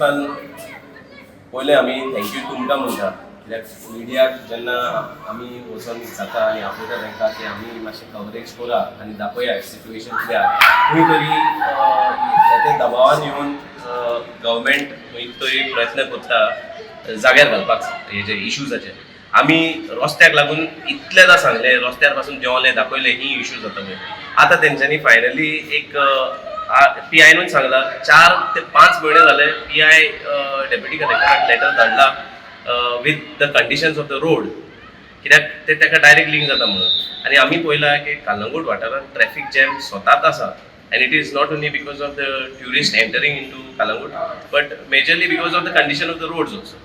पयलें आमी thank you तुमकां म्हणटा, कित्याक मिडियाक जेन्ना आमी वचोन विचारता आनी आपयता तांकां की आमी मातशें कवरेज करा आनी दाखया सिट्युएशन कितें आहा, खंय तरी ते दबावान येवन गव्हर्मेंट खंय तरी प्रयत्न करता जाग्यार घालपाक हेजे इश्यूजाचे. आमी रस्त्याक लागून इतलेदां सांगलें, रस्त्यार पासून देंवले, दाखयले ही इश्यू जाता पळय. आतां तेंच्यांनी फायनली एक पीआयनूच सांगला, 4 ते 5 म्हयने जाले पीआय डेप्युटी कलेक्टराक लेटर धाडला with the conditions of the road, कित्याक ते ताका डायरेक्ट लिंक जाता म्हणून. आनी आमी पळयलां की कलंगूट वाठारांत ट्रॅफिक जॅम स्वताच आसा and it is not only because of the tourist entering into Calangute but majorly because of the condition of the roads also.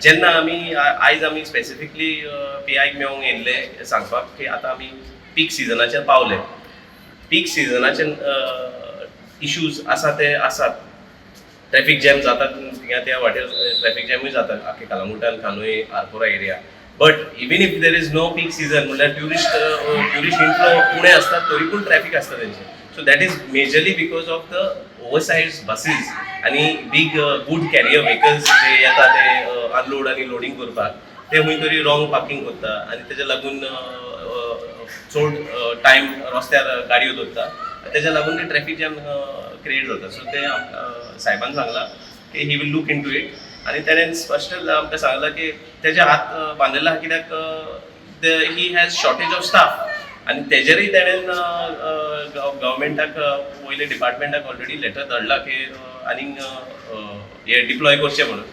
जेन्ना आमी आयज आमी स्पेसिफिकली पीआयक मेळोंक येयल्ले सांगपाक की आतां आमी पीक सिजनाचेर पावले. पीक सिजनाचे इश्यूज आसा ते आसात, ट्रॅफिक जॅम जातात थिंगा, त्या वाटेर ट्रॅफिक जॅमूय जातात आख्खे कलंगूटान, कानोये, Arpora area. But even if there is no peak season, म्हणल्यार ट्युरिस्ट इनफ्लो उणे आसतात, तरी पूण ट्रॅफिक आसता तेंचे. So that is majorly because of the oversize buses आनी बीग गुड कॅरियर व्हेकल्स जे येता ते अनलोड आनी लोडींग करपाक, ते खंय तरी रॉंग पार्किंग करता आनी तेज्या लागून चड टायम रस्त्यार गाडयो दवरता. तेज्या लागून ते ट्रॅफिक जॅम क्रिएट जाता. सो ते साहेबान सांगलां की he will look into it आनी तेणें स्पश्ट आमकां सांगलां की तेजे हात बांदिल्ले आहा, कित्याक he has shortage of staff आनी तेजेरय तेणेन गव्हर्मेंटाक, वयले डिपार्टमेंटाक ऑलरेडी लेटर धाडला की आनीक हे डिप्लॉय करचें म्हणून.